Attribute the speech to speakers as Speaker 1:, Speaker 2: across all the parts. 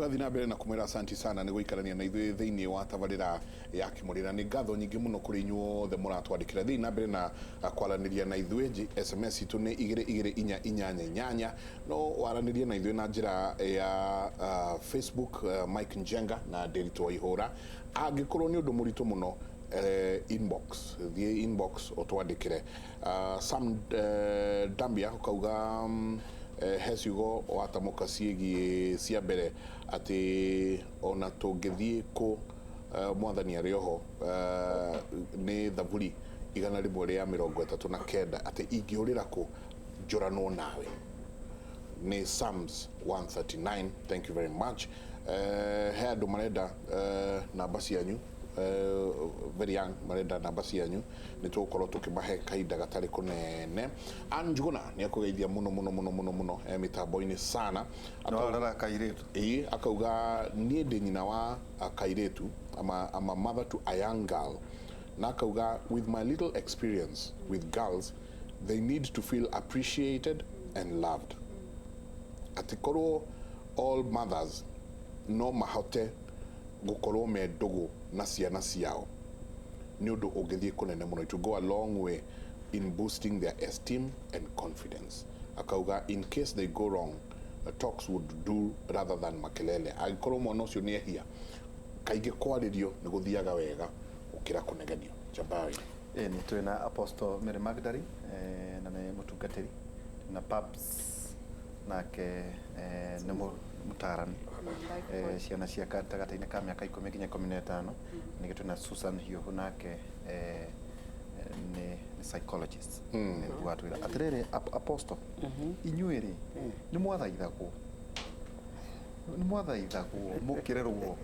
Speaker 1: Tũrathiĩ na mbere na kũmwĩra asanti sana nĩ gũikarania na ithuĩ thĩinĩ wa tabarĩra ya Kĩmũrĩra. Nĩ ngatho nyingĩ mũno kũrĩ inyuothe mũratwandĩkĩra. Thiĩi na mbere na kwaranĩria na ithuĩ. SMS itũ nĩ igĩrĩ igĩrĩ inya inyanya inyanya. No waranĩrie na ithuĩ na njĩra ya Facebook, Mike Njenga na Ndiritu Waihũra. Angĩkorwo nĩ ũndũ mũritũ mũno, inbox, thiĩ inbox ũtwandĩkĩre. Sam Dambia ũkauga he ciugo watamũka ciĩgiĩ cia mbere atĩ ona tũngĩthiĩ kũ mwathani arĩ oho, nĩ Thaburi 139 atĩ ingĩũrĩra kũ njũranwo nawe, nĩ Psalms 139. Thank you very much. He andũ marenda namba cianyu, very young marenda namba cianyu, nĩ tũgũkorwo tũkĩmahe kahinda gatarĩ kũnene. Ann Njuguna nĩ akũgeithia mũno mũno mũno mũno mũno e mĩtambo-inĩ sana.
Speaker 2: No arera kairĩtu.
Speaker 1: Ĩĩ, akauga niĩ ndĩ nyina wa kairĩtu, I'm a mother to a young girl, na akauga with my little experience with girls, they need to feel appreciated and loved, atĩ korwo all mothers no mahote gũkorwo me ndũgũ na ciana ciao nĩ ũndũ ũngĩthiĩ kũnene mũno, it will go a long way in boosting their esteem and confidence. Akauga in case they go wrong, talks would do rather than makelele. Angĩkorwo mwana ũcio nĩ ehia, kaingĩ kwarĩrio nĩ gũthiaga wega gũkĩra kũnegenio. Jabari.
Speaker 2: Ĩ nĩ twĩ na Apostle Mary Magdalene, na nĩ mũtungatĩri, na Pabs nake nĩ mũtaarani, ciana cia gatagatĩ-inĩ ka mĩaka 10 nginya 15. Ningĩ twĩna Susan Hiũhũ, nake nĩ psychologist. Nĩguo atwĩra atĩrĩrĩ, Apostle, inyuĩ rĩ, nĩ mwathaithagwo mũkĩrerwo,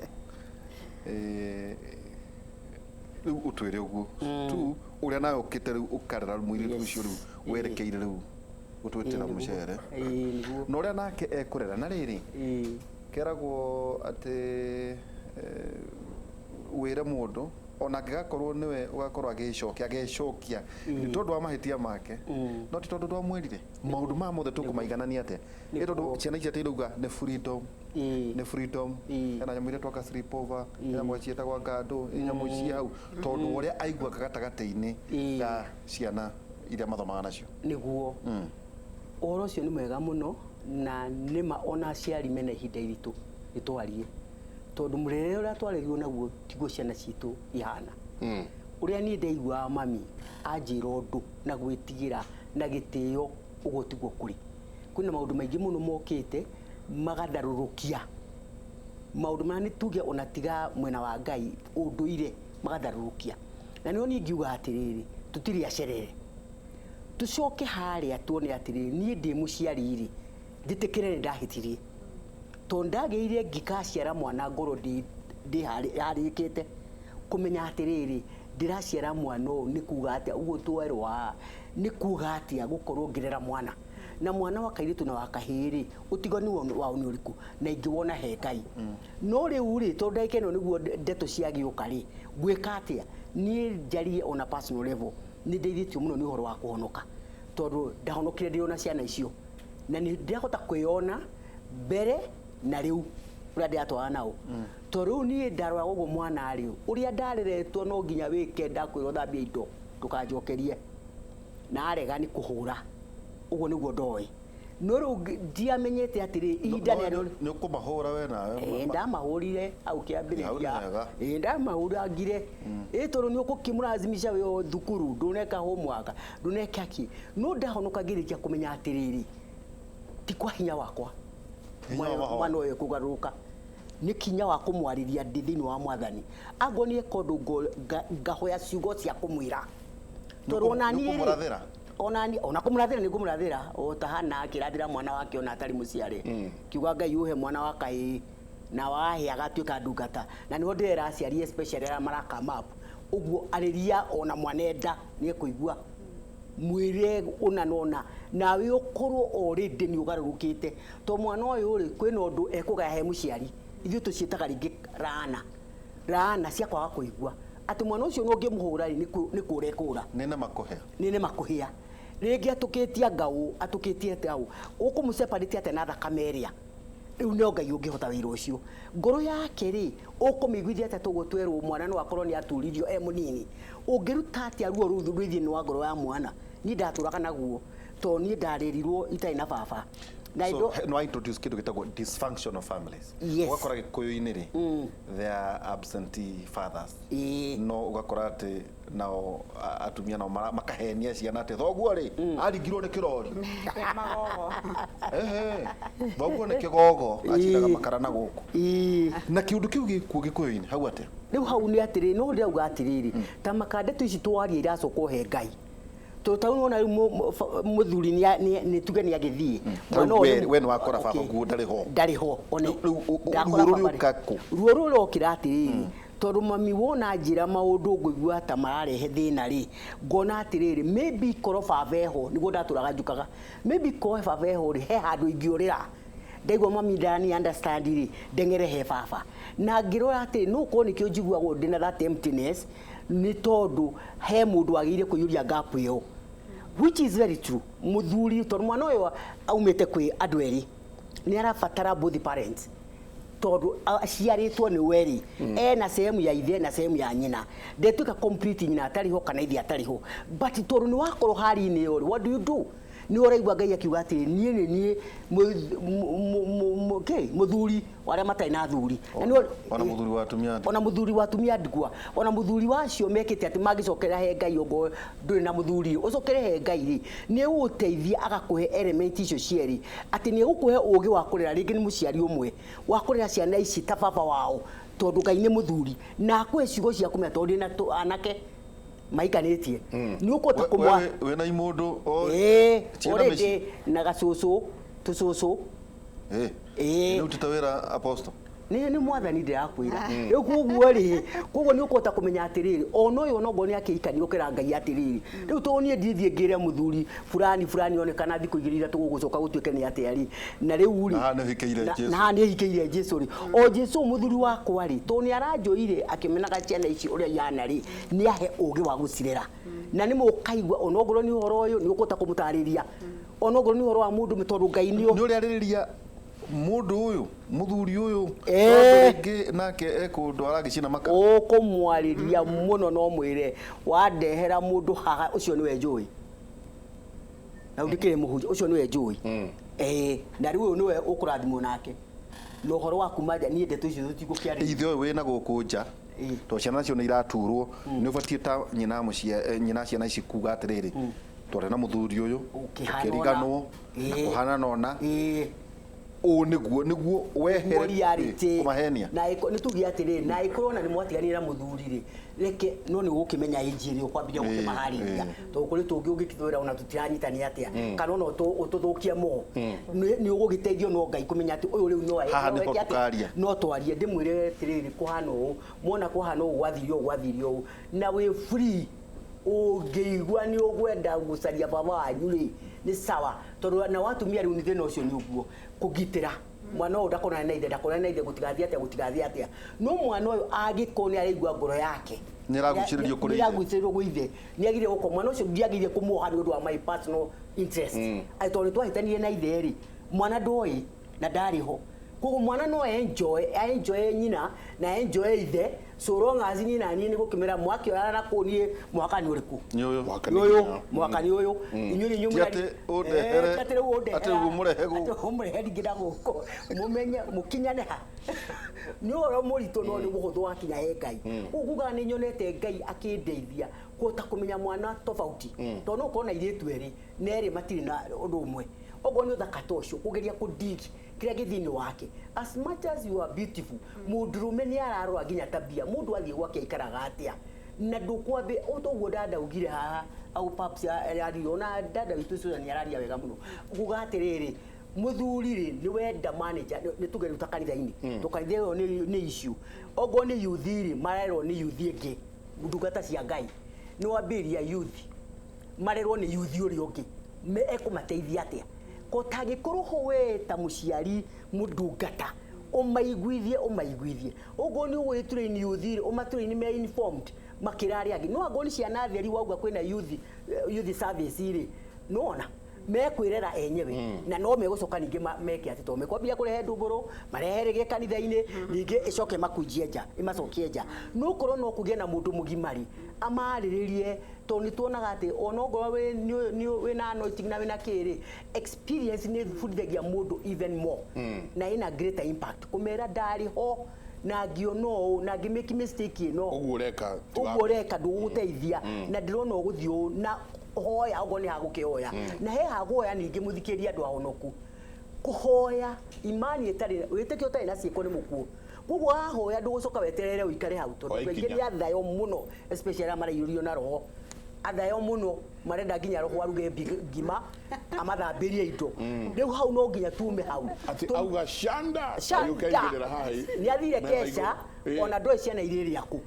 Speaker 2: rĩu ũtwĩre ũguo tu ũrĩa nawe ũkĩte rĩu ũkarera mũirĩtu ũcio rĩu werekeire rĩu gũtwĩtĩra mũcere
Speaker 3: Ĩĩ, nĩguo.
Speaker 2: Na ũrĩa nake ekũrera na rĩrĩ keragwo atĩ wĩre mũndũ ona angĩgakorwo nĩwe ũgakorwo agĩcokia agecokia nĩ tondũ wa mahĩtia make, no ti tondũ ndwamwĩrire maũndũ maya mothe tũkũmaiganania atĩa? Nĩ tondũ ciana ici atĩ irauga nĩ freedom, nĩ freedom. Hena nyamũ iria twaka sleepover, hena nyamũ ciĩtagwo ngandũ, nyamũ ci hau tondũ ũrĩa aiguaga gatagatĩ-inĩ ga ciana iria mathomaga nacio.
Speaker 3: Nĩguo, ũhoro ũcio nĩ mwega mũno, na nĩma ona aciari mena ihinda iritũ nĩ twarie, tondũ mũrerere ũrĩa twarerirwo naguo tiguo ciana citũ ihana. Ũrĩa niĩ ndaiguaga mami anjĩra ũndũ na gwĩtigĩra na gĩtĩo, ũguo tiguo kũrĩ. Kwĩna maũndũ maingĩ mũno mokĩte magatharũrũkia maũndũ marĩa nĩ tuge ona tiga mwena wa Ngai ũndũire magatharũrũkia. Na nĩho niĩ ngiuga atĩrĩrĩ, tũtirĩ acerere, tũcoke harĩa tuone atĩrĩrĩ, niĩ ndĩ mũciari rĩ, njĩtĩkĩre nĩ ndahĩtirie, tondũ ndagĩire ngikaciara mwana ngorwo ndĩharĩkĩte kũmenya atĩrĩrĩ, ndĩraciara mwana ũyũ nĩ kuga atĩa, ũguo twerwo haha nĩ kuga atĩa gũkorwo ngĩrera mwana, na mwana wa kairĩtu na wa kahĩĩ rĩ, ũtiganu wao nĩ ũrĩkũ, na ingĩwona he Ngai. No rĩu rĩ, tondũ ndagĩka ĩno nĩguo ndeto ciagĩũka rĩ, ngwĩka atĩa? Niĩ njarie ona personal level, nĩ ndeithĩtio mũno nĩ ũhoro wa kũhonoka, tondũ ndahonokire ndĩ ona ciana icio, na nĩ ndĩrahota kwĩyona mbere na rĩu ũrĩa ndĩratwarana nao, tondũ rĩu niĩ ndarora ũguo mwana rĩ, ũrĩa ndareretwo no nginya wĩke, ndakwĩra ũthambie indo ndũkanjokerie, na arega nĩ kũhũra, ũguo nĩguo ndoĩ. No rĩu ndiamenyete atĩrĩ ihinda
Speaker 2: nĩ nĩ ũkũmahũra we nawe?
Speaker 3: Ĩĩ, ndamahũrire hau
Speaker 2: Hau nĩ
Speaker 3: kĩambĩrĩria.
Speaker 2: wega.
Speaker 3: Ĩĩ, ndamahũrangire, ĩ tondũ nĩ ũkũkĩmũrazimisha wĩ o thukuru, ndũneka homework, ndũneka kĩ. No ndahonoka ngĩrĩkia kũmenya atĩrĩrĩ, ti kwa hinya wakwa
Speaker 2: Hinya wa mahoya.
Speaker 3: Mwana ũyũ kũgarũrũka nĩ kinya wa kũmwarĩria ndĩ thĩinĩ wa mwathani, angorwo nĩ eka ũndũ ngahoya ciugo cia kũmwĩra, tondũ ona niĩ rĩ,
Speaker 2: Nĩũkũmũrathĩra?
Speaker 3: Ona niĩ ona kũmũrathĩra nĩ ngũmũrathĩra, o ta Hana akĩrathĩra mwana wake ona atarĩ mũciare, kiuga Ngai ũhe mwana wa kahĩĩ, na wahe agatuĩka ndungata. Na nĩho ndĩrera aciari, especially arĩa mara come up ũguo, arĩria ona mwana enda nĩ ekũigua, mwĩre ũna na ũna, nawe ũkorwo already nĩ ũgarũrũkĩte, to mwana ũyũ rĩ, kwĩna ũndũ ekũgaya he mũciari, ithuĩ tũciĩtaga rĩngĩ laana, laana cia kwaga kũigua atĩ mwana ũcio no ũngĩmũhũra rĩ, nĩ kũra ekũra.
Speaker 2: Nĩ na makũhĩa.
Speaker 3: Nĩ nĩ makũhĩa rĩngĩ atũkĩtie ngaũ, atũkĩtie ngaũ, ũkũmũ separate atĩa na thakame ĩrĩa? Rĩu no Ngai ũngĩhota wĩra ũcio. Ngoro yake rĩ, ũkũmĩiguithia atĩa toguo twerwo mwana no akorwo nĩ aturirio e mũnini. Ũngĩruta atĩa ruo rũu rwĩ thĩinĩ wa ngoro ya mwana? Niĩ ndatũraga naguo tondũ niĩ ndarĩrirwo itarĩ na baba. Na
Speaker 2: So, no introduce kindu gitagwo dysfunctional families.
Speaker 3: Yes.
Speaker 2: Ugakora gikuyu-inĩ rĩ, there are absentee fathers. No ugakora atĩ nao atumia nao makahenia ciana atĩ thoguo rĩ aringirwo nĩ kĩrori.
Speaker 4: Magogo.
Speaker 2: Ehe, thoguo nĩ kĩgogo acindaga makara na gũkũ. Na kĩũndũ kĩu gĩkuo gĩkũyũ-inĩ hau atĩa?
Speaker 3: Rĩu hau nĩ atĩrĩ, no ndĩrauga atĩrĩrĩ, ta makande ici twaria iracoka ũhe Ngai. Tondũ ta rĩu nĩwona rĩu mũthuri nĩ tuge nĩ agĩthiĩ. Mwana ũyũ
Speaker 2: We nĩ wakora baba guo ndarĩ ho.
Speaker 3: Ndarĩ ho. One
Speaker 2: Rĩu
Speaker 3: ndakora
Speaker 2: ruo
Speaker 3: baba rĩ.
Speaker 2: rũrĩũka kũ?
Speaker 3: Ruo rũrokĩra atĩrĩrĩ, tondũ mami wona njĩra maũndũ ngũigua ta mararehe thĩna rĩ, ngona atĩrĩrĩ, maybe korwo baba eho, nĩguo ndatũraga njukaga, maybe korwo baba eho rĩ, he handũ ingĩũrĩra. Ndaigua mami ndarani understand rĩ, ndeng'ere he baba. Na ngĩrora atĩrĩ, no korwo nĩkĩo njiguagwo ndĩna that emptiness, nĩ tondũ he mũndũ wagĩrĩire kũiyũria gap ĩyo. Which is very true. Mũthuri, tondũ mwana ũyũ aumĩte kwĩ andũ erĩ, nĩ arabatara both parents. Tondũ aciarĩtwo nĩ werĩ, ena sehemu ya ithe na sehemu ya nyina. Ndetuĩka complete nyina atarĩ ho kana ithe atarĩ ho. But tondũ nĩ wakorwo hari-inĩ ĩyo rĩ, what do you do? Nĩ ũraigua Ngai akiuga atĩrĩ, niĩ nĩ niĩ mũthuri wa arĩa matarĩ na athuri. Na nĩ
Speaker 2: Ona mũthuri wa atumia ndigwa.
Speaker 3: Ona mũthuri wa atumia ndigwa. Ona mũthuri wa acio mekĩte atĩ mangĩcokera he Ngai ongorwo ndũrĩ na mũthuri, ũcokere he Ngai rĩ, nĩ egũgũteithia agakũhe element icio cierĩ, atĩ nĩ egũkũhe ũgĩ wa kũrera rĩngĩ nĩ mũciari ũmwe, wa kũrera ciana ici ta baba wao, tondũ Ngai nĩ mũthuri, na akũhe ciugo cia kũmenya tondũ ndĩ na anake maikanĩtie. Nĩ ũkũhota kũmwa-
Speaker 2: Wĩna imũndũ o- ciĩna
Speaker 3: already
Speaker 2: mĩciĩ.
Speaker 3: na gacũcũ, tũcũcũ.
Speaker 2: Nĩ ũrutĩte wĩra apostle?
Speaker 3: Nĩ mwathani ndĩrakwĩra. Rĩu koguo rĩ, koguo nĩ ũkũhota kũmenya atĩrĩrĩ, ona ũyũ ona okorwo nĩ akĩhikania ũkĩra Ngai atĩrĩrĩ, rĩu tondũ niĩ ndithiĩ ngĩre mũthuri fulani fulani onekana thikũ igĩrĩ ithatũ gũgũcoka gũtuĩke nĩ atĩa rĩ, na rĩu rĩ,
Speaker 2: Na haha nĩ ũhikĩire Jesũ.
Speaker 3: na haha nĩ hikĩire Jesũ rĩ, o Jesũ mũthuri wakwa rĩ, tondũ nĩ aranjũire akĩmenaga ciana ici ũrĩa ihana rĩ, nĩ ahe ũgĩ wa gũcirera. Na nĩ mũkaigua ona okorwo nĩ ũhoro ũyũ nĩ ũkũhota kũmũtarĩria. Ona okorwo nĩ ũhoro wa mũndũ tondũ Ngai nĩ
Speaker 2: Nĩ ũrĩarĩrĩria mũndũ ũyũ, mũthuri ũyũ, tondũ rĩngĩ nake e kũndũ aragĩcina makara.
Speaker 3: Ũkũmwarĩria mũno no mwĩre wandehera mũndũ haha ũcio nĩwe njũĩ. Na ndikĩrĩ mũhunjia, ũcio nĩwe njũĩ. Na rĩu ũyũ nĩwe ũkũrathimwo nake. Na ũhoro wa kuma nja, niĩ ndeto icio tũtigũkĩarĩria.
Speaker 2: Ithe ũyũ wĩna gũkũ nja, tondũ ciana nacio nĩ iraturwo, nĩ ũbatiĩ ta nyina nyina ciana ici kuga atĩrĩrĩ, twarĩ na mũthuri ũyũ,
Speaker 3: Ũkĩhana
Speaker 2: ũkĩriganwo,
Speaker 3: ona.
Speaker 2: na kũhana ona. Ũũ nĩguo wehere
Speaker 3: Nĩguo reality.
Speaker 2: kũmahenia.
Speaker 3: Na nĩ tuge atĩrĩrĩ, na ĩkorwo na nĩ mwatiganire na mũthuri rĩ, reke no nĩ ũgũkĩmenya age ĩrĩa ũkwambĩrĩria gũkĩmaharĩria. Tondũ kũrĩ tũngĩ ũngĩkĩtwĩra ona tũtiranyitania atĩa, kana ona ũtũthũkie mo. Nĩ ũgũgĩteithio no Ngai kũmenya atĩ ũyũ rĩu no
Speaker 2: Haha
Speaker 3: no
Speaker 2: nĩho
Speaker 3: eke atĩa.
Speaker 2: tũkaria.
Speaker 3: No twarie, ndĩmwĩre atĩrĩrĩ, kũhana ũũ, mwona kũhana ũũ, gwathire ũũ, gwathire ũũ. Na wĩ free, ũngĩigua nĩ ũgwenda gũcaria baba wanyu rĩ, nĩ sawa. Tondũ na watumia rĩu thĩna ũcio nĩ ũguo, kũgitĩra mwana ũyũ ndakonane na ithe, ndakonane na ithe, gũtigathiĩ atĩa, gũtigathiĩ atĩa. No mwana ũyũ angĩkorwo nĩ araigua ngoro yake,
Speaker 2: Nĩ ĩragucĩrĩrio kũrĩ ithe.
Speaker 3: nĩ ĩragucĩrĩrio gwĩ ithe. Nĩ agĩrĩire gũkorwo mwana ũcio ndiagĩrĩire kũmuoha nĩ ũndũ wa my personal interest. Atĩ tondũ nĩ twahĩtanire na ithe rĩ, mwana ndoĩ na ndarĩ ho. Koguo mwana no enjoy nyina na enjoy ithe, so long as niĩ na niĩ nĩ gũkĩmera mwakĩoyana na kũu niĩ mwaka nĩ ũrĩkũ?
Speaker 2: Nĩ ũyũ.
Speaker 1: Mwaka
Speaker 3: Nĩ
Speaker 1: nĩ
Speaker 3: ũyũ,
Speaker 1: nginya.
Speaker 3: mwaka nĩ ũyũ. Inyuĩ nĩ inyuĩ
Speaker 2: Ti atĩ ũndehere,
Speaker 3: Ti atĩ rĩu ũndehere.
Speaker 2: atĩ rĩu ũmũrehe gũkũ.
Speaker 3: Atĩ ũmũrehe ningĩ na gũkũ. Mũmenye, mũkinyane ha. Nĩ ũhoro mũritũ no nĩ mũhũthũ wakinya he Ngai. Ũguo ngugaga nĩ nyonete Ngai akĩndeithia kũhota kũmenya mwana tofauti. Tondũ no ũkorwo na airĩtu erĩ, na erĩ matirĩ na ũndũ ũmwe. Okorwo nĩ ũthaka ta ũcio, kũgeria kũ-dig kĩrĩa gĩ thĩinĩ wake. As much as you are beautiful, mũndũrũme nĩ ararora nginya tabia. Mũndũ athiĩ gwake aikaraga atĩa? Na ndũkwambe, o toguo dada augire haha, au paps araria, ona dada witũ Susan nĩ araria wega mũno. Nguga atĩrĩrĩ, mũthuri rĩ, nĩ wenda manager, nĩ tuge rĩu ta kanitha-inĩ. Tondũ kanitha ĩyo nĩ issue. Okorwo nĩ youth rĩ, marerwo nĩ youth ĩngĩ, ndungata cia Ngai. Nĩ wambĩrĩria youth, marerwo nĩ youth ũrĩa ũngĩ. Ekũmateithia atĩa? Ko tangĩkorwo ho we ta mũciari mũndungata, ũmaiguithie, ũmaiguithie. Ũguo nĩ ũgũgĩtrain youth rĩ, ũmatrain me informed makĩra arĩa angĩ. No angorwo nĩ ciana theri wauga kwĩna youth service rĩ, nĩwona? Mekwĩrera enyewe na no megũcoka ningĩ meke atĩ, tondũ mekwambia kũrehe ndumbũrũ, marehe rĩngĩ kanitha-inĩ, ningĩ ĩcoke makunjie nja, ĩmacokie nja. No korwo no kũgĩe na mũndũ mũgima rĩ, amarĩrĩrie, tondũ nĩ tuonaga atĩ ona ongorwo wĩna anointing na wĩna kĩrĩ experience, nĩ bundithagia mũndũ even more na ĩna greater impact kũmera ndarĩ ho na ngĩona ũũ na ngĩ make mistake ĩno.
Speaker 1: Ũguo ũreka ti
Speaker 3: Ũguo ũreka ndũgũgũteithia na ndĩrona ũgũthiĩ ũũ na hoya okorwo nĩ hagũkĩhoya na he haguoya. Ningĩ mũthikĩrie, andũ ahonoku, kũhoya imani ĩtarĩ wĩtĩkio ũtarĩ na ciĩko nĩ mũkuũ. Koguo wahoya ndũgũcoka weterere ũikare hau, tondũ
Speaker 1: Oya
Speaker 3: andũ aingĩ
Speaker 1: ikinya.
Speaker 3: nĩ athayo mũno, especially arĩa maraiyũrio na roho, athayo mũno, marenda nginya roho aruge ngima, amathambĩrie indo. Rĩu hau no nginya tume hau.
Speaker 1: Atĩ auga shanda.
Speaker 3: Shanda.
Speaker 1: Agĩũka haha.
Speaker 3: Nĩ athire
Speaker 1: metha
Speaker 3: keca.
Speaker 1: igũrũ.
Speaker 3: Ona ndoĩ ciana irĩrĩa kũ.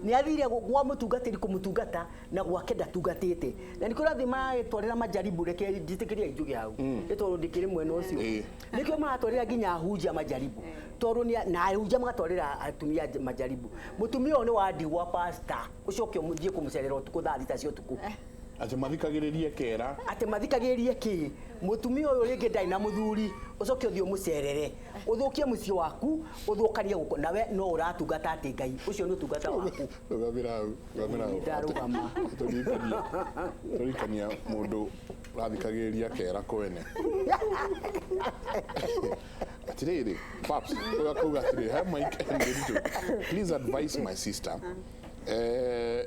Speaker 3: Nĩ athire gwa mũtungatĩri kũmũtungata na gwake ndatungatĩte, na nĩkĩo ũrathiĩ maratwarĩra majaribu. Reke njĩtĩkĩria njuge hau, nĩ tondũ ndĩkĩrĩ mwena ũcio. Nĩkĩo maratwarĩra nginya ahunjia majaribu, tondũ na ahunjia magatwarĩra atumia majaribu. Mũtumia ũyũ nĩ wa ndigwa, pastor, ũcoke ũthiĩ kũmũcerera ũtukũ thaa 6 cia ũtukũ.
Speaker 1: Atĩ mathikagĩrĩrie kera.
Speaker 3: Atĩ mathikagĩrĩrie kĩ? Mũtumia ũyũ rĩngĩ ndarĩ na mũthuri. Ũcoke ũthiĩ ũmũcerere, ũthũkie mũciĩ waku, ũthũkanie gũkũ, nawe no ũratungata atĩ Ngai ũcio nĩ ũtungata waku.
Speaker 1: Rũgamĩra hau, rũgamĩra hau.
Speaker 3: Ndarũgama.
Speaker 1: Tũririkania, tũririkania mũndũ ũrathikagĩrĩria kera kwene. Atirĩrĩ paps, ũgakauga atĩrĩ, "Hi Mike and Ndiritu, please advise my sister.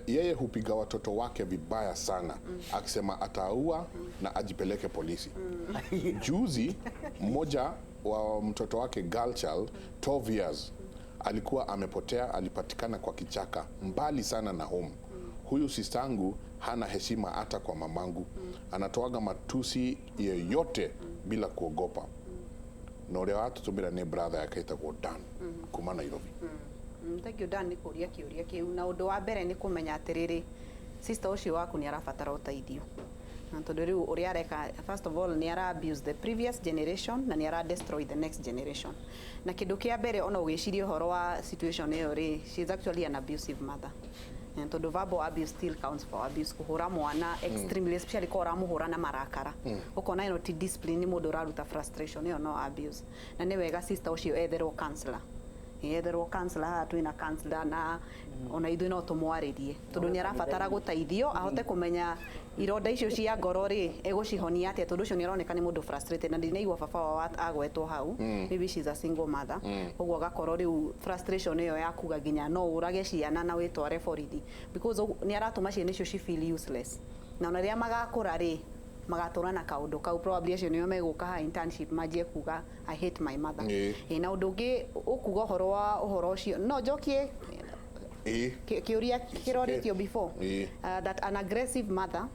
Speaker 1: Yeye hupiga watoto wake vibaya sana, akisema ataua na ajipeleke polisi. Juzi mmoja wa mtoto wake, girl child 12 years, alikuwa amepotea, alipatikana kwa kichaka mbali sana na home. Huyu sistangu hana heshima hata kwa mamangu, anatoaga matusi yeyote bila kuogopa." Na ũrĩa watũtũmĩra nĩ brother yake ĩtagwo Dan kuma Nairobi.
Speaker 4: Thank you Dan nĩ kũria kĩũria kĩu. Na ũndũ wa mbere nĩ kũmenya atĩrĩrĩ, sister ũcio waku nĩ arabatara ũteithio. Na tondũ rĩu ũrĩa areka, first of all nĩ ara abuse the previous generation na nĩ ara destroy the next generation. Na kĩndũ kĩa mbere ona ũgĩciria ũhoro wa situation ĩyo rĩ, she is actually an abusive mother. Na tondũ verbal abuse still counts for abuse, kũhũra mwana extremely, especially ko ũramũhũra na marakara, ũkona ĩno ti discipline, nĩ mũndũ ũraruta frustration, ĩyo no abuse. Na nĩ wega sister ũcio etherwo counselor, etherwo counselor. Haha twĩna counselor na ona ithuĩ no tũmwarĩrie, tondũ nĩ arabatara gũteithio ahote kũmenya ironda icio cia ngoro rĩ, egũcihonia atĩa, tondũ ũcio nĩ aroneka nĩ mũndũ frustrated. Na ndinaigua baba wao agwetwo hau. Maybe she's a single mother, koguo agakorwo rĩu frustration ĩyo ya kuga nginya no ũrage ciana na wĩtware borithi, because nĩ aratũma ciana icio ci feel useless. Na ona rĩrĩa magakũra rĩ, magatũra na kaũndũ kau. Probably acio nĩo megũka haha internship manjie kuga, "I hate my mother." Ĩ, na ũndũ ũngĩ ũkuga ũhoro wa ũhoro ũcio, no njokie kĩũria kĩrorĩtio before, that an aggressive mother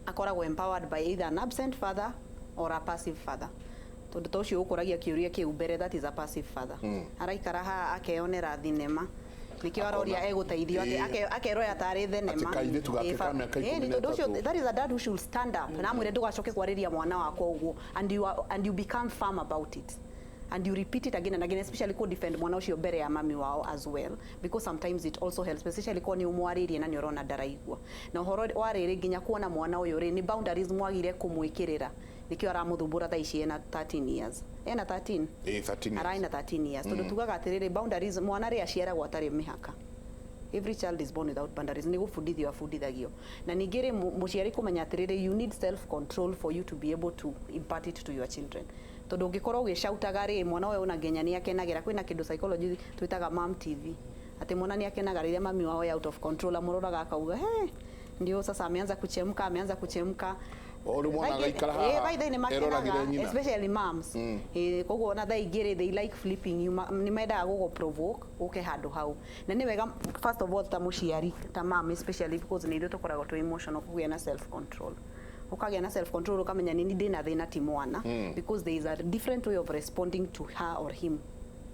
Speaker 4: akoragwo empowered by either an absent father or a passive father. Tondũ ta ũcio ũkũragia kĩũria kĩu mbere, that is a passive father. Araikara haha akeyonera thinema, nĩkĩo aroria egũteithio atĩ akeroya tarĩ thenema.
Speaker 1: Atĩ kairĩtu gake
Speaker 4: Ĩ,
Speaker 1: ka mĩaka
Speaker 4: ĩ,
Speaker 1: ikũmi
Speaker 4: nĩ
Speaker 1: na
Speaker 4: tondũ ũcio
Speaker 1: ĩtatũ.
Speaker 4: that is a dad who should stand up na amwĩre, "Ndũgacoke kwarĩria mwana wakwa ũguo," and you become firm about it and you repeat it again and again, especially ko defend mwana ũcio mbere ya mami wao as well, because sometimes it also helps, especially ko nĩ ũmwarĩrie na nĩ ũrona ndaraigua. Na ũhoro wa rĩrĩ, nginya kuona mwana ũyũ rĩ, nĩ boundaries mwagire kũmwĩkĩrĩra, nĩkĩo aramũthumbũra thaa ici ena 13 years, ena 13.
Speaker 1: Ĩ, 13 years.
Speaker 4: Araina 13 years, tondũ tugaga atĩrĩrĩ, boundaries, mwana rĩ aciaragwo atarĩ mĩhaka. Every child is born without boundaries, nĩ gũbundithio abundithagio. Na ningĩ rĩ, mũciari kũmenya atĩrĩrĩ, you need self control for you to be able to impart it to your children, tondũ ũngĩkorwo ũgĩcautaga rĩ, mwana ũyũ ona nginya nĩ akenagĩra. Kwĩna kĩndũ psychology twĩtaga mom TV, atĩ mwana nĩ akenaga rĩrĩa mami wao e out of control, amũroraga akauga, "He, ndio sasa ameanza kuchemka, ameanza kuchemka."
Speaker 1: O rĩu mwana agaikara
Speaker 4: Eh,
Speaker 1: haha
Speaker 4: by the way, nĩ makenaga,
Speaker 1: eroragĩre nyina.
Speaker 4: Especially moms. Koguo ona thaa ingĩ rĩ, they like flipping you, nĩ mendaga gũgũ provoke ũke handũ hau. Na nĩ wega first of all ta mũciari, ta mom especially, because nĩ ithuĩ tũkoragwo twĩ emotional, kũgĩa na self control, ũkagĩa na self control, ũkamenya nini ndĩna thĩna ti mwana, because there is a different way of responding to her or him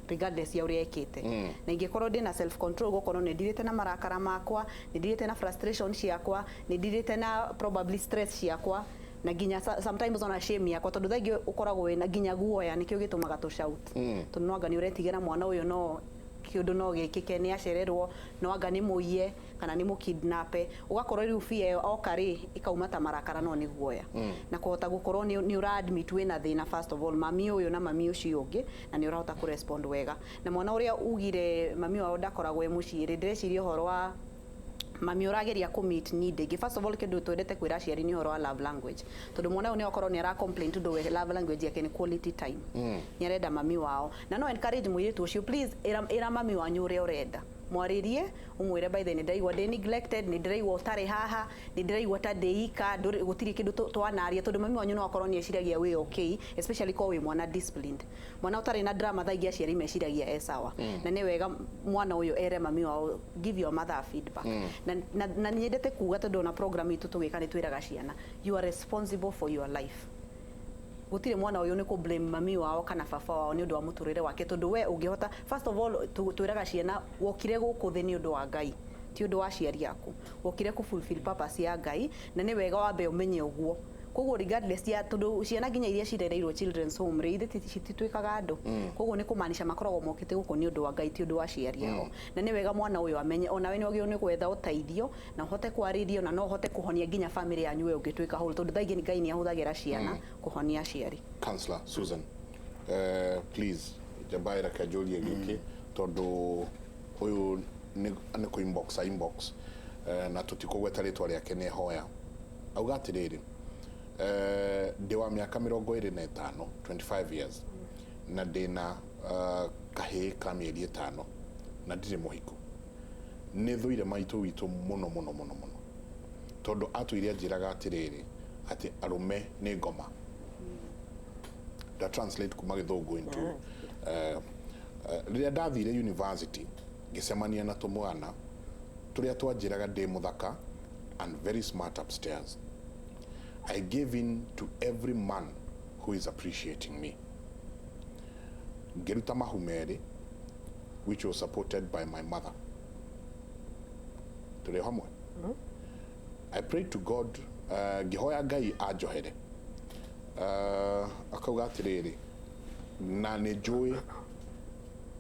Speaker 4: regardless ya ũrĩa ekĩte. Na ingĩkorwo ndĩna self control, gũkorwo nĩ ndirĩte na marakara makwa, nĩ ndirĩte na frustration ciakwa, nĩ ndirĩte na probably stress ciakwa, na nginya sometimes ona shame yakwa, tondũ thaa ingĩ ũkoragwo wĩna nginya guoya, nĩkĩo gĩtũmaga tũ shout, tondũ no anga nĩ ũretigĩra mwana ũyũ no Kĩũndũ no gĩkĩke, nĩ acererwo, no anga nĩ mũiye kana nĩ mũkidnape, ũgakorwo rĩu fear ĩyo oka rĩ, ĩkauma ta marakara, no nĩ guoya. Na kũhota gũkorwo nĩ ũra admit wĩna thĩna, first of all mami ũyũ na mami ũcio ũngĩ, na nĩ ũrahota kũrespond wega. Na mwana ũrĩa ugire mami wao ndakoragwo e mũciĩ rĩ, ndĩreciria ũhoro wa mami ũrageria kũ meet need ĩngĩ. First of all, kĩndũ twendete kwĩra aciari nĩ ũhoro wa love language, tondũ mwana ũyũ nĩ okorwo nĩ ara complain tondũ we love language yake nĩ quality time, nĩ arenda mami wao. Na no encourage mũirĩtu ũcio, please ĩra mami wanyu ũrĩa ũrenda, mwarĩrie, ũmwĩre, "By the way, nĩ ndĩraigua ndĩ neglected, nĩ ndĩraigua ũtarĩ haha, nĩ ndĩraigua ta ndĩ ika, gũtirĩ kĩndũ twanaria." Tondũ mami wanyu no akorwo nĩ eciragia wĩ okay, especially ko wĩ mwana disciplined, mwana ũtarĩ na drama. Thaa ingĩ aciari meciragia e sawa. Na nĩ wega mwana ũyũ ere mami wao, give your mother a feedback. Na nyendete kuga, tondũ ona program itũ tũgĩka nĩ twĩraga ciana, you are responsible for your life. Gũtirĩ mwana ũyũ nĩ kũ blame mami wao kana baba wao nĩ ũndũ wa mũtũrĩre wake, tondũ we ũngĩhota, first of all, twĩraga ciana, wokire gũkũ thĩ nĩ ũndũ wa Ngai, ti ũndũ wa aciari aku. Wokire kũ fulfill purpose ya Ngai, na nĩ wega wambe ũmenye ũguo. Koguo regardless ya, tondũ ciana nginya iria cirereirwo children's home rĩ, ithe citituĩkaga andũ. Koguo nĩ kũmaanisha makoragwo mokĩte gũkũ nĩ ũndũ wa Ngai, ti ũndũ wa aciari ao. Na nĩ wega mwana ũyũ amenye onawe nĩ wagĩrĩirwo nĩ gwetha ũteithio na ũhote kwarĩrio, na no ũhote kũhonia nginya family yanyu we ũngĩtuĩka whole, tondũ thaa ingĩ Ngai nĩ ahũthagĩra ciana kũhonia aciari.
Speaker 1: Counselor Susan, please njamba reke njũrie gĩkĩ, tondũ ũyũ nĩ kũ inbox a inbox, na tũtikũgweta rĩtwa rĩake, nĩ hoya auga atĩrĩrĩ, ndĩ wa mĩaka 25, 25 years, na ndĩna kahĩĩ ka mĩeri 5, na ndirĩ mũhiku. Nĩ thũire maitũ witũ mũno mũno mũno mũno, tondũ atũire anjĩraga atĩrĩrĩ, atĩ arũme nĩ ngoma. Nda translate kuma gĩthũngũ into rĩrĩa ndathire university, ngĩcemania na tũmwana tũrĩa twanjĩraga ndĩ mũthaka and very smart upstairs. I gave in to every man who is appreciating me. Ngĩruta mahu merĩ, which was supported by my mother. Tũrĩ o hamwe. I prayed to God, ngĩhoya Ngai anjohere. Akauga atĩrĩrĩ, na nĩ njũĩ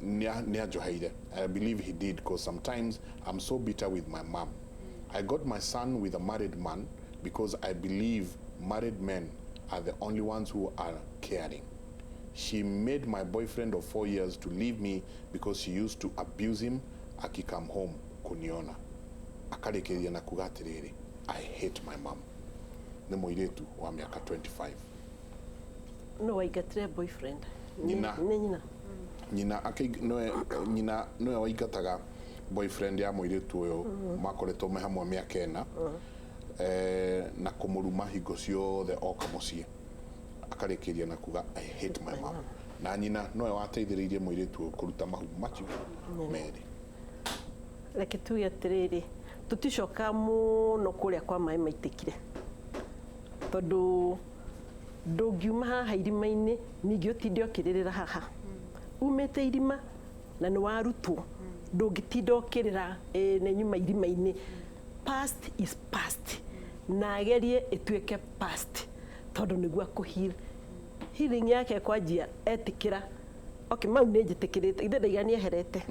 Speaker 1: nĩ anjoheire. I believe he did, because sometimes I'm so bitter with my mom. I got my son with a married man because I believe married men are the only ones who are caring. She made my boyfriend of 4 years to leave me because she used to abuse him akikam home kuniona. Akarĩkĩrĩria na kuga atĩrĩrĩ, "I hate my mom." Nĩ mũirĩtu wa mĩaka 25.
Speaker 5: No waingatire boyfriend?
Speaker 1: Nyina.
Speaker 5: Nĩ nyina.
Speaker 1: Nyina nĩwe, nyina nĩwe waingataga boyfriend ya mũirĩtu ũyũ makoretwo me hamwe mĩaka 4, na kũmũruma hingo ciothe oka mũciĩ. Akarĩkĩria na kuga, "I hate my mom." Na nyina nowe wateithĩrĩirie mũirĩtu ũyũ kũruta mahu macio merĩ.
Speaker 5: Reke tuge atĩrĩrĩ, tũticoka mũno kũrĩa kwa maĩ maitĩkire, tondũ ndũngiuma haha irima-inĩ ningĩ ũtinde ũkĩrĩrĩra haha umĩte irima na nĩ warutwo. Ndũngĩtinda ũkĩrĩra, "Ĩ, nĩ nyuma irima-inĩ." Past is past, na agerie ĩtuĩke past, tondũ nĩguo akũheal. Healing yake kwanjia etĩkĩra, okay, mau nĩ njĩtĩkĩrĩte ithe ndaiga nĩ eherete.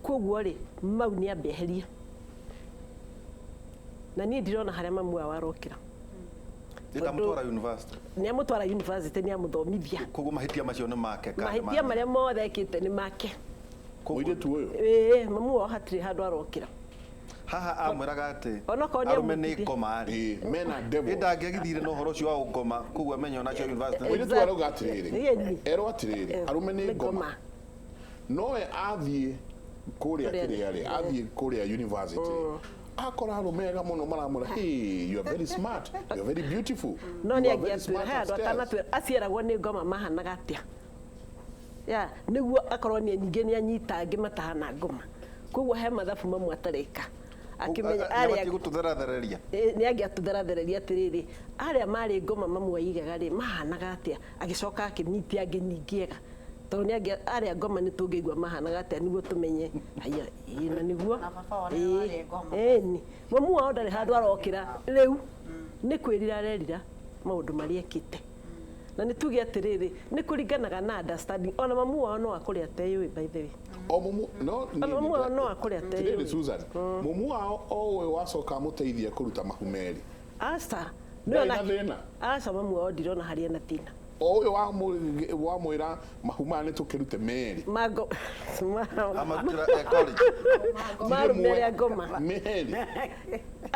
Speaker 5: Koguo rĩ, mau nĩ ambe eherie, na niĩ ndirona harĩa mamu wao arokĩra.
Speaker 2: Ndamũtwara university.
Speaker 5: Nĩ amũtwara university, nĩ amũthomithia.
Speaker 2: Koguo mahĩtia macio nĩ make kana nĩ
Speaker 5: Mahĩtia
Speaker 2: ma
Speaker 5: marĩa mothe ekĩte nĩ make.
Speaker 1: Mũirĩtu ũyũ.
Speaker 5: Ĩĩ, mamu wao hatirĩ handũ arokĩra.
Speaker 2: Haha amwĩraga atĩ
Speaker 5: Onokorwo nĩ
Speaker 2: arũme nĩ
Speaker 5: amũtithia.
Speaker 2: ngoma rĩ.
Speaker 1: Ĩĩ, men are devil.
Speaker 2: Ĩ ndangĩagithire na ũhoro ũcio wa ũngoma, koguo amenye onacio university.
Speaker 1: Mũirĩtu arauga atĩrĩrĩ,
Speaker 5: Ĩni.
Speaker 1: erwo atĩrĩrĩ, arũme nĩ ngoma, nowe athiĩ kũrĩa
Speaker 5: Kũrĩa-
Speaker 1: kĩrĩa rĩ, athiĩ kũrĩa university, akora arũme ega mũno maramwĩra, "Hey, you are very smart, you are very beautiful."
Speaker 5: No
Speaker 1: You
Speaker 5: nĩ
Speaker 1: are very
Speaker 5: angĩatwĩra
Speaker 1: smart
Speaker 5: he andũ
Speaker 1: upstairs.
Speaker 5: atanatwĩra aciaragwo nĩ ngoma mahanaga atĩa, ya nĩguo akorwo nĩ ningĩ nĩ anyita angĩ matahana ngoma. Koguo he mathabu mamwe atareka akĩmenya arĩa
Speaker 2: Nĩ gũtũtherathereria.
Speaker 5: Nĩ angĩatũtherathereria atĩrĩrĩ, arĩa marĩ ngoma mamu aigaga rĩ, mahanaga atĩa, agĩcoka akĩmiti angĩ ningĩ ega, tondũ nĩ angĩ arĩa ngoma nĩ tũngĩigua mahanaga atĩa nĩguo tũmenye haya, ĩĩ, na nĩguo.
Speaker 4: Na baba wao nĩwe warĩ ngoma.
Speaker 5: Ĩni mamu wao ndarĩ handũ arokĩra rĩu, nĩ kwĩrira arerira maũndũ marĩa ekĩte. Na nĩ tuge atĩrĩrĩ, nĩ kũringanaga na understanding. Ona mamu wao no akũrĩ ateyũĩ, by the way.
Speaker 1: O mumu no.
Speaker 5: Ona mamu wao no akũrĩ
Speaker 1: Tirĩrĩ.
Speaker 5: ateyũĩ.
Speaker 1: Susan, mumu wao o ũyũ wacoka amũteithia kũruta mahu merĩ.
Speaker 5: Aca.
Speaker 1: Ndarĩ na thĩna?
Speaker 5: Aca, mamu wao ndirona harĩa ena thĩna.
Speaker 1: O ũyũ wamwĩra mahu maya nĩ tũkĩrute merĩ.
Speaker 5: Mago
Speaker 2: Amarutĩra college.
Speaker 5: Marũme arĩa ngoma.
Speaker 1: Merĩ.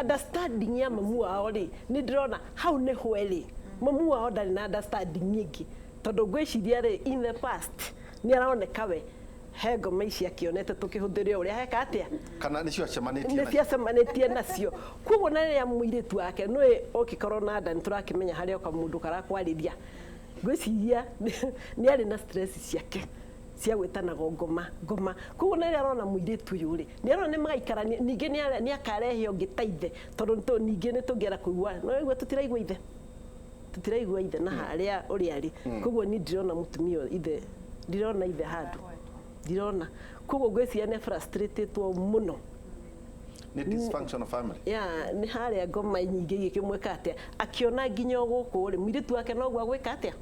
Speaker 5: Understanding ya mamu wao rĩ, nĩ ndĩrona hau nĩ hwerĩ mamu wao ndarĩ na understanding nyingĩ, tondũ ngwĩciria rĩ, in the past nĩ aroneka we he ngoma ici akĩonete tũkĩhũthĩra ũrĩa heka atĩa.
Speaker 2: Kana nĩcio acemanĩtie
Speaker 5: nĩ
Speaker 2: nacio.
Speaker 5: Ciacemanĩtie nacio, koguo na rĩrĩa mũirĩtu wake nĩwe ũngĩkorwo na nda, nĩ tũrakĩmenya harĩa oka mũndũ karakwarĩria. Ngwĩciria nĩ arĩ na stress ciake cia gwĩtanago ngoma ngoma, koguo na rĩrĩa arona mũirĩtu ũyũ rĩ, nĩ arona nĩ magaikarania, ningĩ nĩ akarehe ũngĩ ta ithe, tondũ ningĩ nĩ tũngĩenda kũigua no igua tũtiraigua ithe, tũtiraigua ithe na harĩa ũrĩa arĩ. Koguo niĩ ndirona mũtumia ũyũ ithe, ndirona ithe handũ, ndirona. Koguo ngwĩciria nĩ frustrated mũno.
Speaker 2: Nĩ dysfunctional family.
Speaker 5: Ya, nĩ harĩa ngoma nyingĩ igĩkĩmwĩka atĩa, akĩona nginya o gũkũ rĩ, mũirĩtu wake noguo agwĩka atĩa.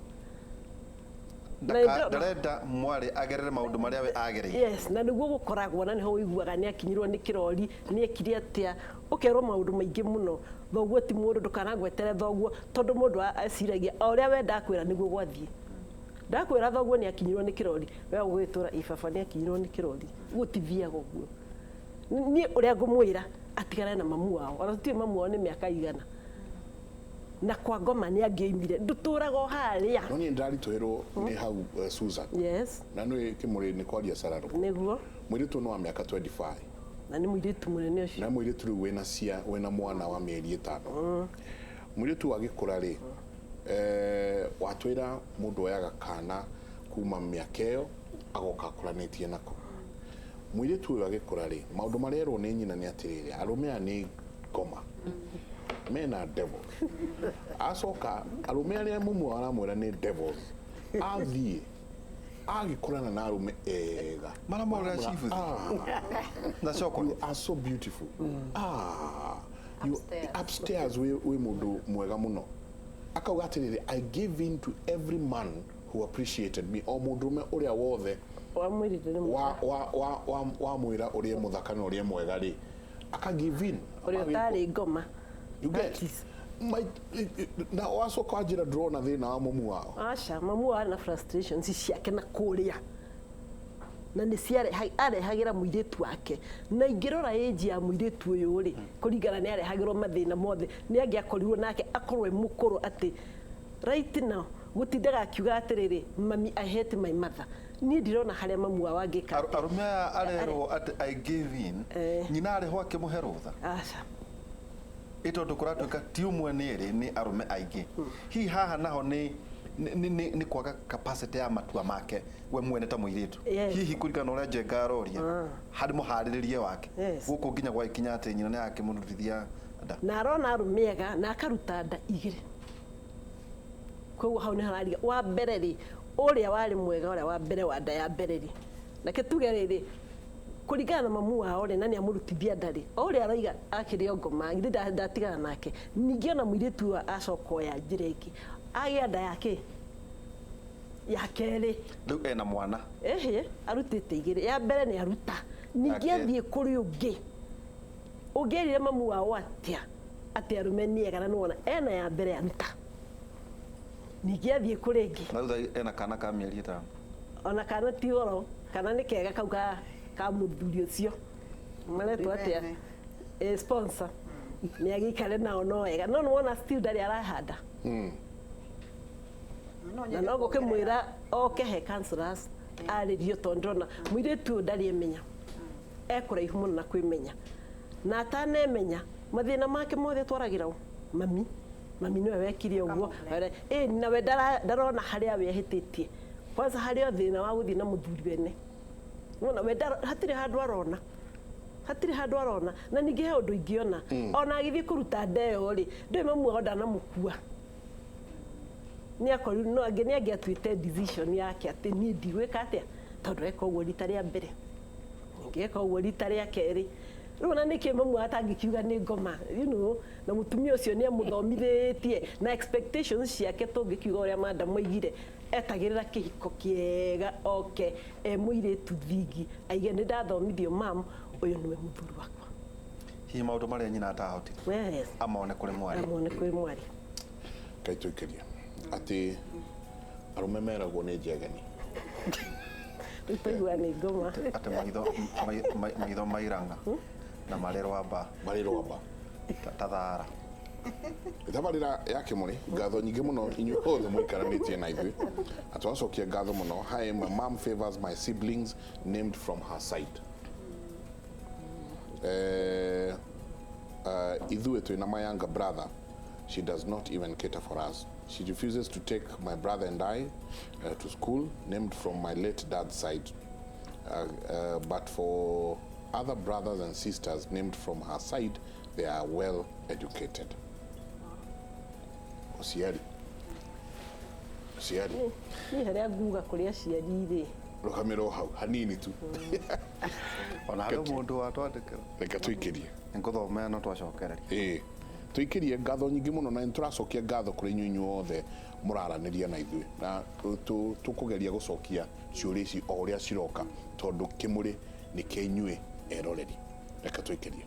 Speaker 5: Na
Speaker 2: Ndarenda mwarĩ agerere maũndũ marĩa we agereire.
Speaker 5: Yes, na nĩguo gũkoragwo, na nĩho ũiguaga nĩ akinyirwo nĩ kĩrori, nĩ ekire atĩa, ũkerwo maũndũ maingĩ mũno. Thoguo ti mũndũ, ndũkanagwetere thoguo, tondũ mũndũ eciragia o ũrĩa we ndakwĩra nĩguo gwathiĩ. Ndakwĩra thoguo nĩ akinyirwo nĩ kĩrori, we ũgũgĩtũra ibaba nĩ akinyirwo nĩ kĩrori. Gũtithiaga ũguo. Niĩ ũrĩa ngũmwĩra, atigane na mamu wao. Ona tũtiũĩ mamu wao nĩ mĩaka igana na kwa ngoma nĩ angĩoimire, ndũtũraga o harĩa.
Speaker 1: No niĩ ndĩraritũhĩrwo nĩ hau, Susan.
Speaker 5: Yes.
Speaker 1: Na nĩ kĩmũrĩ nĩ kwaria cararũ.
Speaker 5: Nĩguo.
Speaker 1: Mũirĩtu nĩ wa mĩaka 25.
Speaker 5: Na nĩ mũirĩtu mũnene ũcio.
Speaker 1: Na mũirĩtu rĩu wĩna cia wĩna mwana wa mĩeri 5. Mũirĩtu agĩkũra rĩ, watwĩra mũndũ oyaga kana kuma mĩaka ĩyo agoka akũranĩtie nako. Mũirĩtu ũyũ agĩkũra rĩ, maũndũ marĩa erwo nĩ nyina nĩ atĩrĩrĩ, arũme aya nĩ ngoma mena devil. Acoka arũme arĩa mumu aramwĩra nĩ devils, athiĩ agĩkorana na arũme ega.
Speaker 2: Maramwĩra chief.
Speaker 1: Ah,
Speaker 2: na chocolate.
Speaker 1: You are so beautiful. Ah, you
Speaker 4: Upstairs.
Speaker 1: Upstairs we mũndũ mwega mũno. Akauga atĩrĩrĩ, "I give in to every man who appreciated me." O mũndũrũme ũrĩa wothe
Speaker 5: wamwĩrire nĩ
Speaker 1: wa mwĩra ũrĩa mũthaka na ũrĩa mwega rĩ, aka give in.
Speaker 5: Ũrĩa ũtarĩ ngoma.
Speaker 1: You get
Speaker 5: That is-
Speaker 1: My, na wacoka wanjĩra ndũrona thĩna wa mũmu wao.
Speaker 5: Aca, mamu wao arĩ na frustrations ciake na kũrĩa, na nĩ arehagĩra mũirĩtu wake. Na ingĩrora age ya mũirĩtu ũyũ rĩ, kũringana nĩ arehagĩrwo mathĩna mothe, nĩ angĩakorirwo nake akorwo e mũkũrũ atĩ right now gũtindaga akiuga atĩrĩrĩ, "Mami, I hate my mother." Niĩ ndirona harĩa mamu wao angĩka.
Speaker 2: Arũme aya arerwo atĩ "I gave in". Nyina arĩ ho akĩmũhe rũtha.
Speaker 5: Aca.
Speaker 2: Ĩ tondũ kũratuĩka ti ũmwe, nĩ erĩ, nĩ arũme aingĩ. Hihi haha naho nĩ kwaga capacity ya matua make we mwene ta mũirĩtu? Hihi kũringana na ũrĩa Njenga aroria harĩ mũharĩrĩrie wake gũkũ nginya gwagĩkinya atĩ nyina nĩ akĩmũrutithia nda.
Speaker 5: Na arona arũme ega na akaruta nda igĩrĩ, koguo hau nĩ harariga. Wa mbere rĩ, ũrĩa warĩ mwega, ũrĩa wa mbere wa nda ya mbere rĩ, nake tuge rĩrĩ, kũringana na mamu wao rĩ, na nĩ amũrutithia nda rĩ, o ũrĩa araiga akĩrĩ o ngoma githĩ ndatigana nake. Ningĩ ona mũirĩtu ũyũ acoka oya njĩra ĩngĩ, agĩa nda yake ya kerĩ.
Speaker 2: Rĩu ena mwana.
Speaker 5: Ĩhĩ, arutĩte igĩrĩ, ya mbere nĩ aruta, ningĩ
Speaker 2: Ya kerĩ.
Speaker 5: Athiĩ kũrĩ ũngĩ ũngĩerire mamu wao atĩa atĩ arũme nĩ ega, na nĩwona ena ya mbere aruta, ningĩ athiĩ kũrĩ ĩngĩ.
Speaker 2: Na thutha ena kana ka mĩeri 5.
Speaker 5: Ona kana ti oro, kana nĩ kega kau ka mũthuri ũcio maretwo atĩa?
Speaker 4: Mwene.
Speaker 5: Sponsor nĩ agĩikare nao no wega, no nĩwona still ndarĩ arahanda.
Speaker 4: No
Speaker 5: Na
Speaker 4: nyende
Speaker 5: no
Speaker 4: kuongerera.
Speaker 5: gũkĩmwĩra oke he counselors arĩrio, tondũ ndĩrona mũirĩtu ũyũ ndarĩ emenya, ekũraihu mũno na kwĩmenya, na atanemenya mathĩna make mothe atwaragĩra ũ? Mami, mami nĩwe wekire ũguo. Ĩ nawe ndarona harĩa we ahĩtĩtie, kwanza harĩ o thĩna wa gũthiĩ na mũthuri wene. Nĩwona we hatirĩ handũ arona, hatirĩ handũ arona. Na ningĩ he ũndũ ingĩona, ona agĩthiĩ kũruta nda ĩyo rĩ, ndũĩ mamu wao ndanamũkua, nĩ akorirwo no angĩ nĩ angĩatuĩte decision yake atĩ niĩ ndigwĩka atĩa, tondũ eka ũguo rita rĩa mbere, ningĩ eka ũguo rita rĩa kerĩ. Rĩu ona nĩkĩ mamu atangĩkiuga nĩ ngoma, na mũtumia ũcio nĩ amũthomithĩtie na expectations ciake, tũngĩkiuga ũrĩa madam oigire, etagĩrĩra kĩhiko kĩega oke e mũirĩtu thingi, aige nĩ ndathomithio, mam, ũyũ nĩwe mũthuri wakwa.
Speaker 2: Hihi maũndũ marĩa nyina atahotire amone kũrĩ mwarĩ.
Speaker 5: Amone kwĩ mwarĩ.
Speaker 1: Ngai tũikĩrie atĩ arũme meragwo nĩ njegeni.
Speaker 5: Rĩu twaigua nĩ ngoma.
Speaker 2: Atĩ maitho maitho mairanga na marĩ rwamba.
Speaker 1: Marĩ rwamba.
Speaker 2: Ta thara.
Speaker 1: Thabarĩra ya Kĩmũrĩ, ngatho nyingĩ mũno inyuĩ othe mũikaranĩtie na ithuĩ, na twacokia ngatho mũno. Hi, my mom favors my siblings named from her side. Ithuĩ twĩna my younger brother, she does not even cater for us. She refuses to take my brother and I to school named from my late dad's side, but for other brothers and sisters named from her side, they are well educated. Ũciari, ũciari.
Speaker 5: Niĩ harĩa nguga kũrĩ aciari rĩ,
Speaker 1: Rũgamĩrwo hau hanini tu.
Speaker 2: Ona harĩ mũndũ watwandĩkĩra.
Speaker 1: Reke tũikĩrie.
Speaker 2: Nĩngũthomea no twacokereria.
Speaker 1: Ĩĩ, tũikĩrie ngatho nyingĩ mũno, na nĩtũracokia ngatho kũrĩ inyuĩ inyuothe mũraranĩria na ithuĩ, na tũkũgeria gũcokia ciũria ici o ũrĩa ciroka, tondũ kĩmũrĩ nĩ kĩa inyuĩ eroreri. Reke tũikĩrie.